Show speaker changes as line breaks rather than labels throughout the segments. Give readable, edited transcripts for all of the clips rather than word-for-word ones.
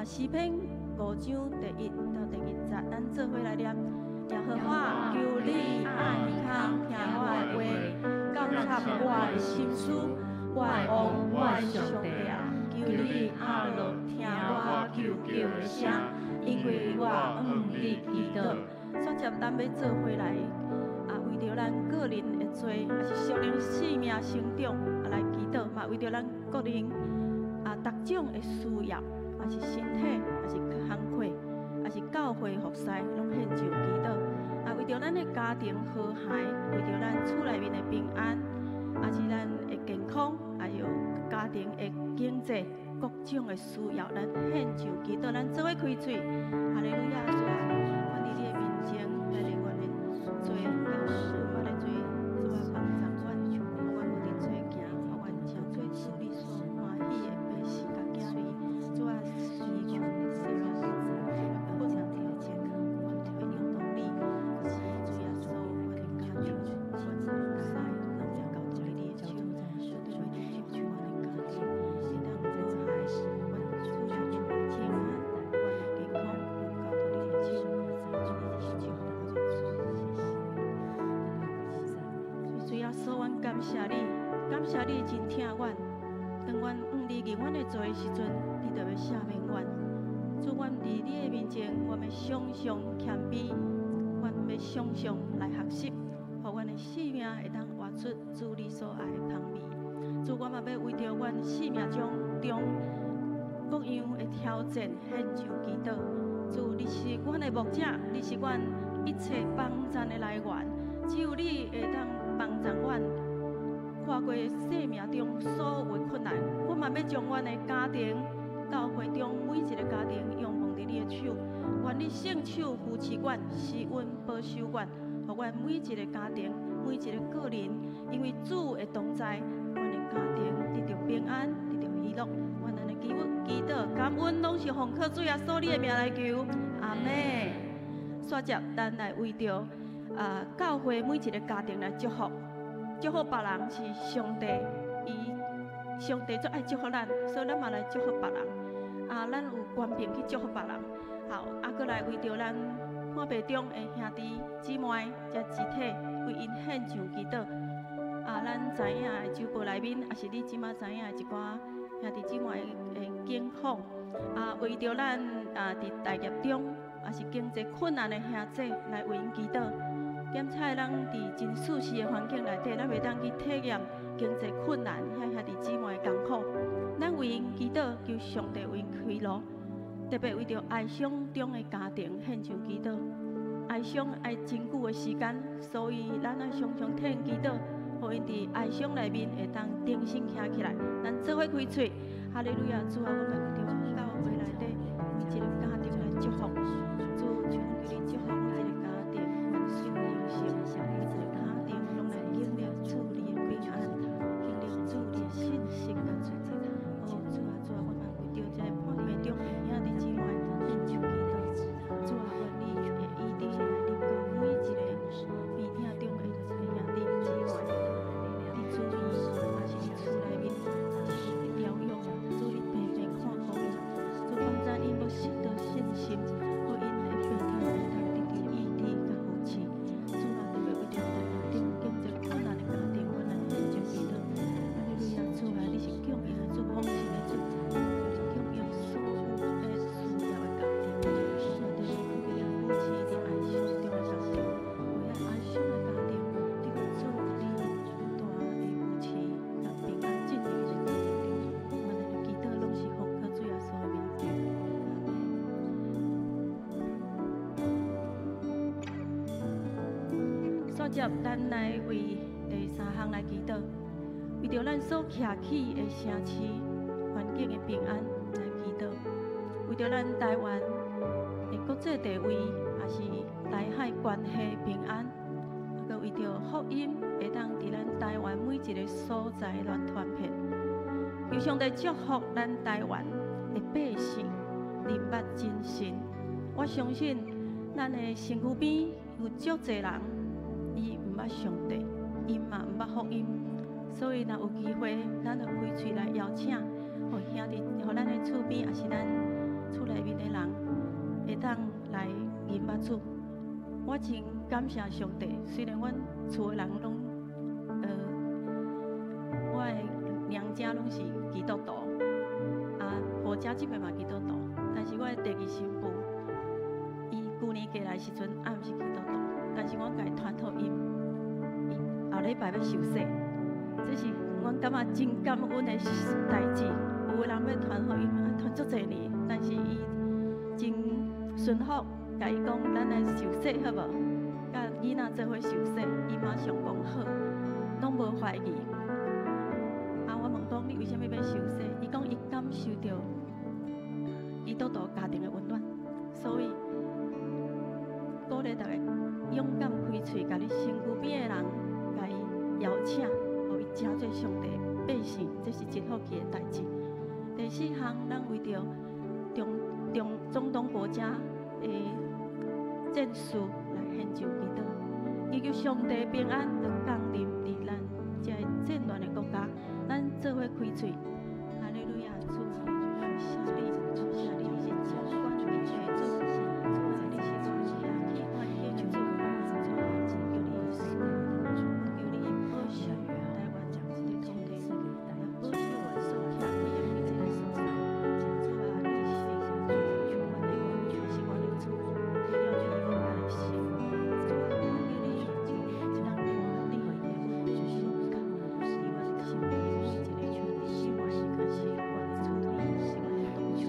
詩篇五章第一到第二節，咱做伙來念。耶和華，求你掩耳孔聽我的話，鑒察我的心思，我的王，我的上帝啊，求你掩落聽我求叫的聲，因為我向你祈禱。煞接咱欲做伙來啊，為著咱個人的罪，抑是屬靈生命成長啊來祈禱，嘛為著咱個人啊逐種的需要，抑是身體，抑是工課，抑是教會服侍，攏獻上祈禱。啊，為著咱的家庭和諧，為著咱厝內面的平安，抑是咱的健康，還有家庭的經濟，各種的需要，咱獻上祈禱，咱做伙開喙，哈利路亞，主啊，阮佇你的面前來認阮的罪，阮的罪，主啊，幫助阮，予阮無佇罪行，予阮成做主你所歡喜的百姓佮子兒。主啊，是阮生命中困難的阮會用動力，是主耶穌，阮的家庭，阮的服侍，攏交託佇你的手，主對阮的家庭，會當和諧，阮厝內面的平安，阮的健康，攏交託你的手，主你祝福阮。主耶穌，阮感謝你，感謝你真疼阮。當阮向你認阮的罪的時陣，你就欲赦免阮。主，阮佇你的面前，阮欲常常謙卑，阮欲常常來學習，予阮的生命會當活出主你所愛的芳味。主，阮嘛欲為著阮生命中中各樣的挑戰獻上祈禱。主，你是阮的牧者，你是阮一切幫贊的來源，只有你會當幫助阮跨過生命中所有的困難。阮嘛欲將阮的家庭、教會中每一个家庭仰望佇你的手，願你聖手扶持阮、施恩保守阮，予阮每一个家庭、每一个個人，因為主的同在，阮的家庭得著平安，得著喜樂。阮按呢祈禱、祈禱、感恩，攏是奉靠主耶穌你的名來求，阿們。煞接咱來為著啊教會每一个家庭來祝福，祝福別人是上帝，伊上帝足愛祝福咱，所以咱嘛來祝福別人。啊，咱有權柄去祝福別人。好，啊，閣來為著咱破病中的兄弟姊妹這肢體，為𪜶獻上祈禱。啊，咱知影的周報內面，抑是你這馬知影的一寡兄弟姊妹的境況。啊，為著咱啊，佇大業中，抑是經濟困難的兄弟來為𪜶祈禱。檢查咱佇真舒適的環境內底，咱袂當去體驗經濟困難遐兄弟姊妹的艱苦。咱為𪜶祈禱，求上帝為𪜶開路，特別為著哀傷中的家庭獻上祈禱。哀傷愛真久的時間，所以咱愛常常替𪜶祈禱，予𪜶佇哀傷內面會當重新徛起來。咱做伙開喙，哈利路亞！主啊，阮欲為著教會內底每一个家庭來祝福。主，求你祝福每一个家庭，萬事興盛，每一个家庭攏來經歷主你的平安，經歷主你的信實佮祝福。哦，主啊，主啊，阮嘛為著這个破病中的兄弟姊妹獻上祈禱。主啊，願你的醫治來臨到每一个病痛中的兄弟姊妹，佇住院，抑是佇厝內面，抑是佇療養，主你平平看顧𪜶，主幫助𪜶無失著信心，予𪜶的病痛會當得著醫治佮扶持。主啊，特別為著大業中經濟困難的家庭，阮來獻上祈禱。哈利路亞，主啊，你是供應的主，豐盛的主，你供應所有的需要的家庭。主啊，特別求你扶持佇哀傷中的家庭，為遐哀傷的家庭，得著主你大的扶持，佮平安進入𪜶的家庭中。阮的祈禱攏是奉靠主耶穌的名求，阿們。煞接咱來為第三項來祈禱，為著咱所徛起的城市環境的平安來祈禱，為著咱台灣的國際地位，抑是台海關係平安，啊，閣為著福音會當佇咱台灣每一个所在來傳遍，求上帝祝福咱台灣的百姓，認捌真神。我相信咱的身軀邊有足濟人，伊毋捌上帝，伊嘛毋捌福音，所以若有機會，咱就開喙來邀請，予兄弟，予咱的厝邊，抑是咱厝內面的人會當來認捌主。我真感謝上帝，雖然阮厝的人攏，我的娘家攏是基督徒，啊，婆家這邊嘛基督徒，但是我的第二新婦，伊舊年過來時陣，也毋是基督徒，但是我共伊傳福音，伊後禮拜欲受洗，這是阮感覺真感恩的代誌。有的人欲傳福音，傳足濟年，但是伊真順服，共伊講，咱來受洗好無？佮囡仔做伙受洗，伊馬上講好，攏無懷疑。啊，我問講你為啥物欲受洗？伊講伊感受著基督徒家庭的溫暖，所以鼓勵逐家勇敢開喙，共你身軀邊的人，共伊邀請，予伊成做上帝百姓，這是真福氣的代誌。第四項，咱為著中中中東國家的戰事來獻上祈禱，祈求上帝平安就降臨佇咱這個戰亂的國家，咱做伙開喙。哈利路亞，主，謝你，謝你，你是掌管一切的主，主啊，你是阮徛起環境的主，主啊，求你賜，求你保守台灣的土地，來保守阮所徛起的每一個所在。主啊，你是阮的王，是阮的主，為了你來心，主啊，求你當你的心靠，佇阮身邊每一個你原是阮的主，你是阮的當主。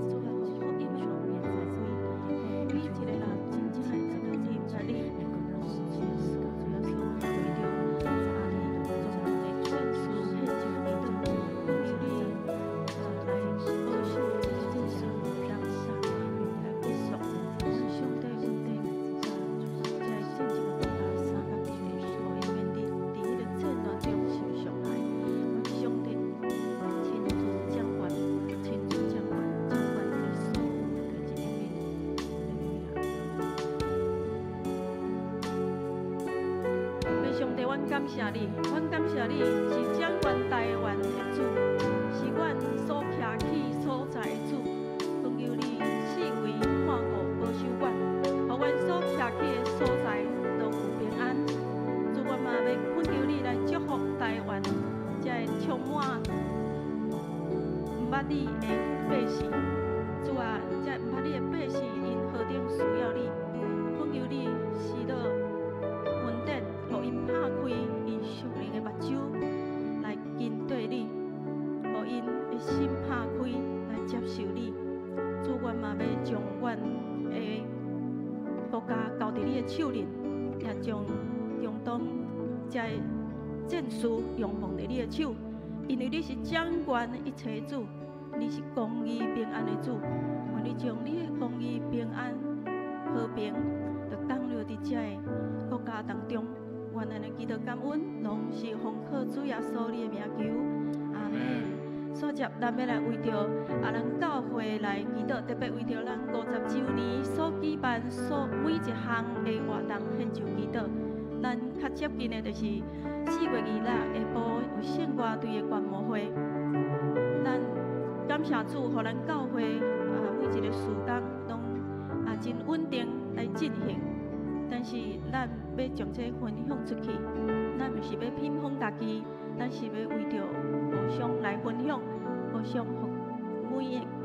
主啊，予福音的門開，予每一個人真正會當認識你。主耶穌，主耶穌，為著啊，你中東的戰事獻上祈禱，求你來保守這個戰事當來結束。上帝恩典，這個戰爭的國家三角地區，予伊免佇彼個戰亂中受傷害。上帝親自掌權，親自掌權，掌權佇所有的代誌裡面。哈利路亞。上帝，阮感謝你，阮感謝你是掌管台灣的主，是阮所徛起所在的主。懇求你四圍看顧保守阮，予阮所徛起的所在都有平安。主，阮嘛欲懇求你來祝福台灣，這個充滿毋捌你的百姓。主啊，這毋捌你的百姓，𪜶何等需要你。懇求你施予恩典，予𪜶拍開𪜶屬靈的目睭，來跟綴你，予𪜶的心拍開來接受你。主，阮嘛欲將阮的國家交佇你的手裡，也將中東這個戰事仰望佇你的手，因為你是掌管一切的主，你是公義平安的主。願你將你的公義平安和平，就降落佇這個國家當中。願咱的祈禱感恩，攏是奉靠主耶穌你的名求，阿門。煞接咱欲來為著啊，咱教會來祈禱，特別為著咱50週年所舉辦所每一項的活動獻上祈禱。咱較接近的就是4月26下晡有聖歌隊的觀摩會。咱感謝主，予咱教會啊每一個事工攏啊真穩定來進行。但是咱欲將這分享出去，咱毋是欲品風家己，咱是欲為著互相來分享，互相予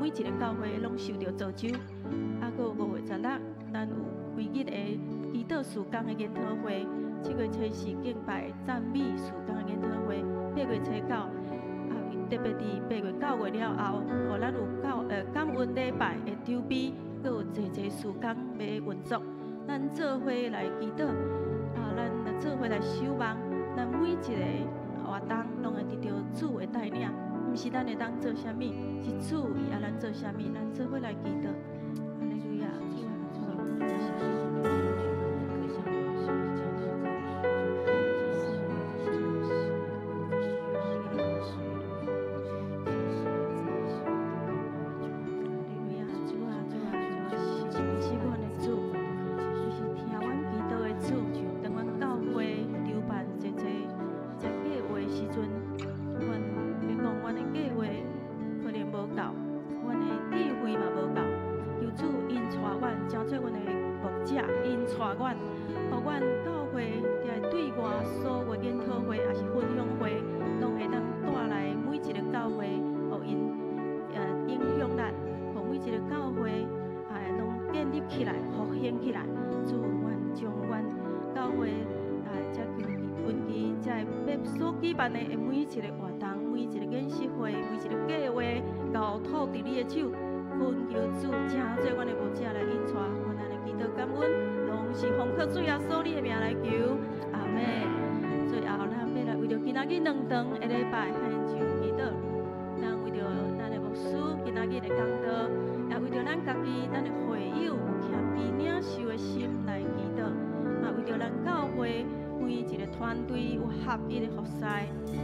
每一個教會攏受著造就。啊，閣有5月16，咱有規日的祈禱事工的研討會，7月初四敬拜讚美事工的研討會，8月初九，啊，特別佇8月9月了後，予咱有感恩禮拜的籌備，閣有濟濟事工欲運作。咱做伙來祈禱，啊，咱做伙來守望，咱每一個活動攏會得著主的帶領，毋是咱會當做啥物，是主伊愛咱做啥物，咱做伙來祈禱。哈利路亞，主啊，主啊，謝謝你。哈利路亞，主啊，主啊，主啊，是阮的主，你是聽阮祈禱的主。當阮教會籌辦濟濟這計劃的時陣，阮欲講阮的計劃可能無夠，阮的智慧嘛無阮，予阮教會佇對外所有研討會，抑是分享會，攏會當帶來每一个教會，予𪜶影響咱，予每一个教會啊攏建立起來、復興起來。主，阮將阮教會啊，這近期這欲所舉辦的每一个活動、每一个研習會、每一个計劃，交託佇你的手，懇求主，成做阮的牧者來引帶，阮按呢祈禱感恩，攏是奉靠主耶穌你的名來求，阿門。最後，咱欲來為著今仔日兩堂的禮拜獻上祈禱，咱為著咱的牧師今仔日的講道，也為著咱家己、咱的會友有謙卑領受的心來祈禱，嘛為著咱教會每一个團隊有合一的服侍，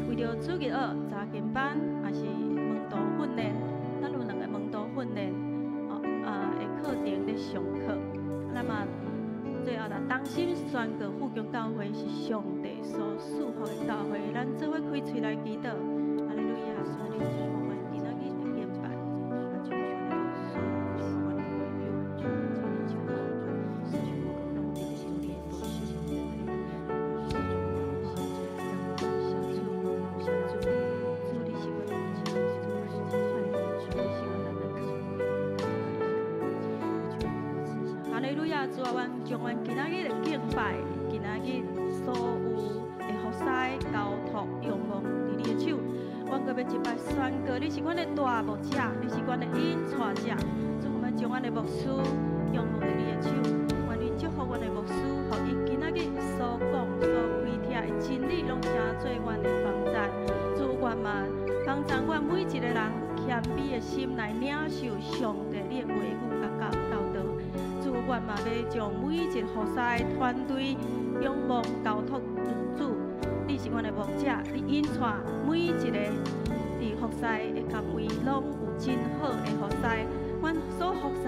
為著主日學查經班，抑是門徒訓練，咱有兩个門徒訓練哦啊的課程咧上課。咱嘛最後來同心宣告，富強教會是上帝所賜福的教會，咱做伙開喙來祈禱。哈利路亞，主你祝福阮今仔日的敬拜，啊，將阮的牧師，阮的會友，主你祝福。主，你是阮的主，你是阮的主。哈利路亞，主啊，阮將阮今仔日的敬拜，今仔日所有的服侍交託仰望佇你的手。阮閣欲一擺宣告，你是阮的大牧者，你是阮的引帶者。主，阮將阮的牧師仰望佇你的手，願你祝福阮的牧師，予伊今仔日所講、所開拓的真理，攏成做阮的幫贊。主，願嘛幫贊阮每一个人謙卑的心來領受上帝你的話語佮教導。主，阮嘛欲將每一个服侍團隊仰望交託主，你是阮的牧者，你引帶每一个佇服侍的崗位，攏有真好的服侍。阮所服侍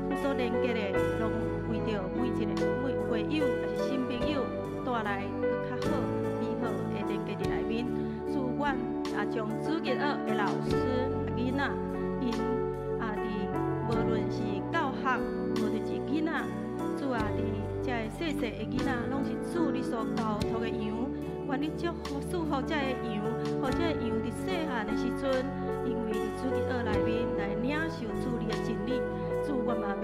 的、所連結的，攏為著每一個每會友，抑是新朋友帶來閣較好、美好的連結佇內面。主，阮也將主日學的老師、囡仔，𪜶啊佇無論是教學，無論是囡仔，主啊，佇這个細細的囡仔，攏是主你所交託的羊。願你祝福賜福這个羊，予這個羊佇細漢的時陣，因為佇主日學內面來領受主你的真理。主，我嘛欲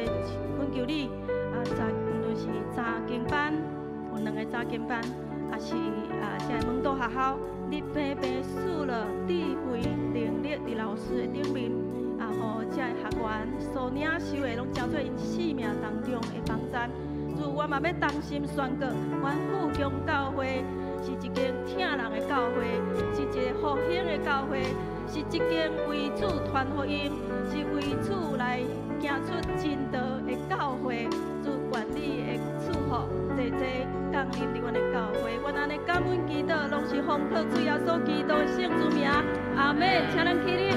懇求你啊，毋論是查經班，有兩个查經班，抑是啊，這個門徒學校，你平平賜了智慧能力佇老師的頂面，啊，予這個學員所領受的，攏成做𪜶生命當中的幫贊。主，我嘛欲同心宣告，阮富強教會是一間疼人的教會，是一个復興的教會，是一間為主傳福音，是為主來行出真道的教會。主，願你的賜福濟濟降臨佇阮的教會，阮按呢感恩祈禱，攏是奉靠主耶穌基督的聖主名，阿門。請咱起立，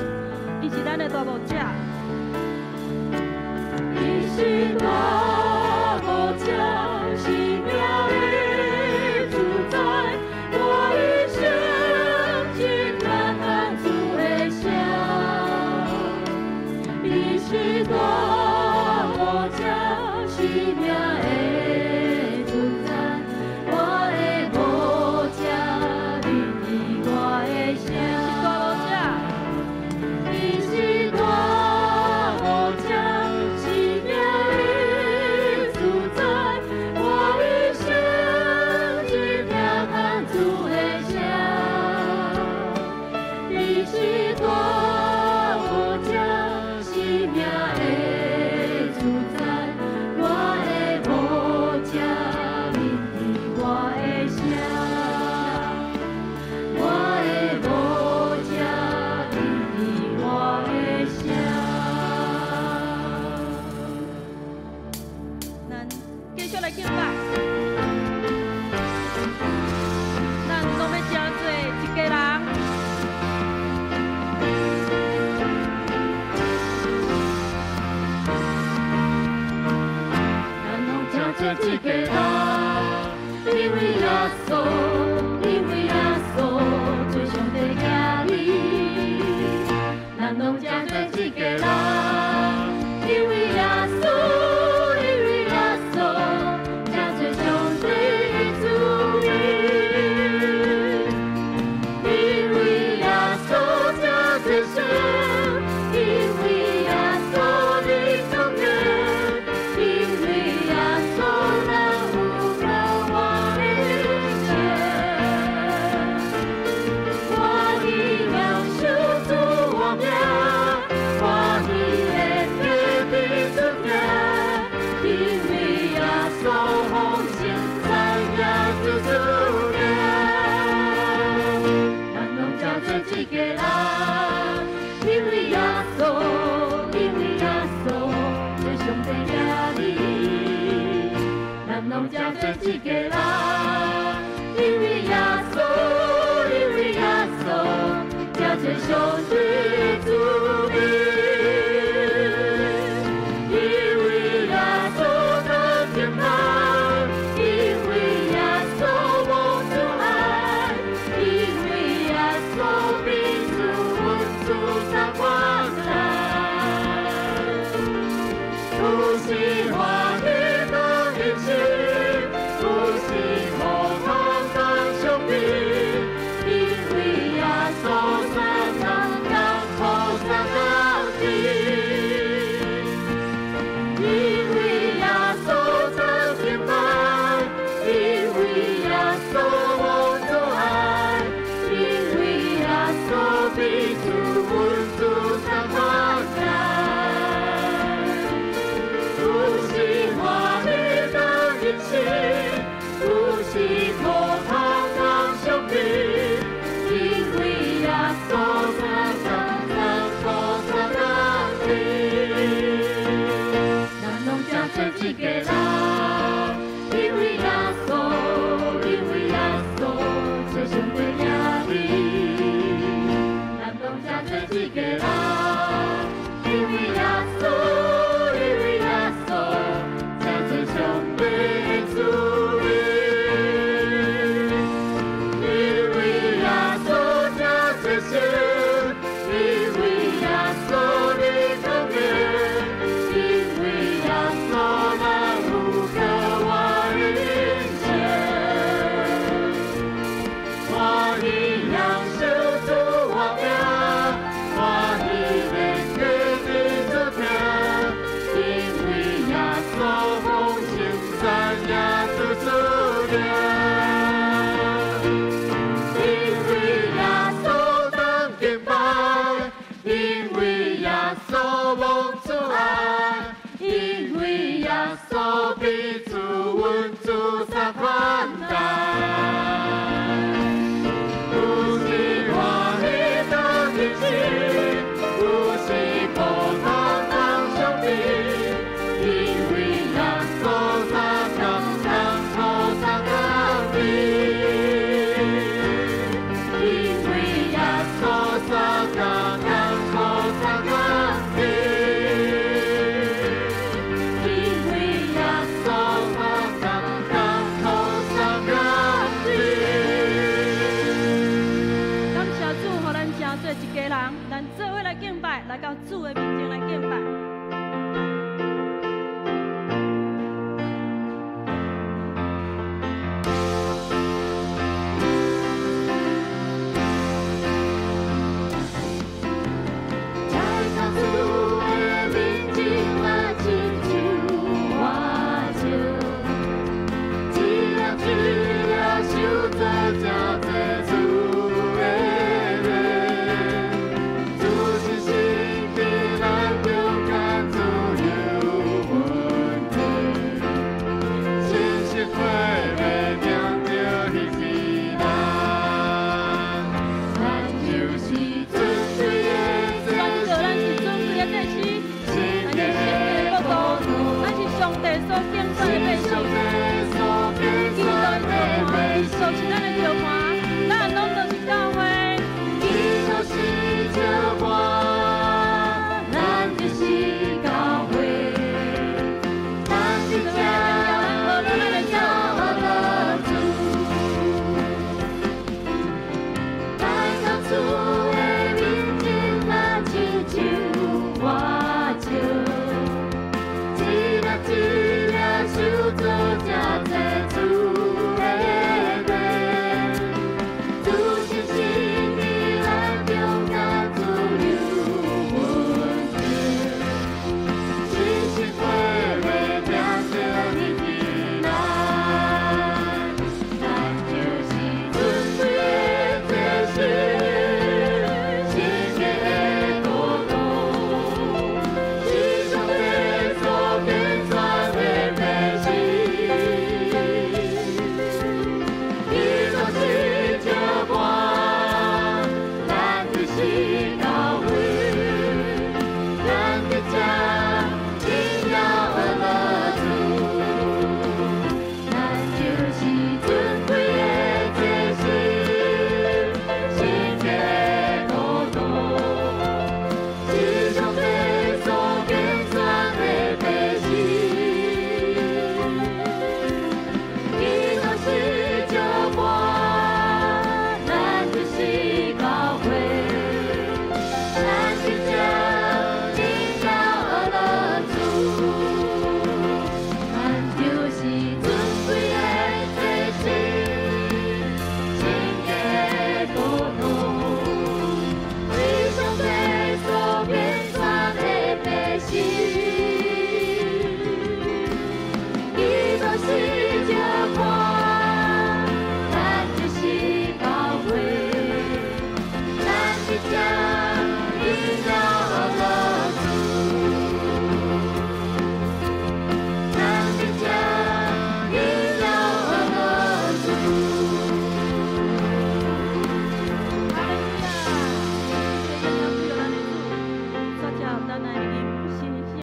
伊是咱的大牧者。
伊是大牧者，生命的主宰，我一生只聽看主的聲。伊是大牧者，生命的主宰，我的牧者，聆聽我的聲。
是大牧者。
伊是大牧者，生命的主宰，我一生只聽看主的聲。伊是大牧者，生命的主宰，我的牧者，聆聽我的聲。我的牧者，聆聽我的聲。
咱繼續來敬拜。咱
一个人，因為耶穌，因為耶穌，聽見上帝慈悲。因為耶穌得平安，因為耶穌無阻礙，因為耶穌必賜阮主三患難。有時歡喜當欣喜，有時苦痛當傷悲，因為耶穌相同，艱苦相到底。因為耶穌得平安，因為耶穌無阻礙，因為耶穌必賜阮主三患難。有時歡喜當欣喜，有時苦痛當傷悲，因為耶穌相同，艱苦相到底。咱攏成做一個人，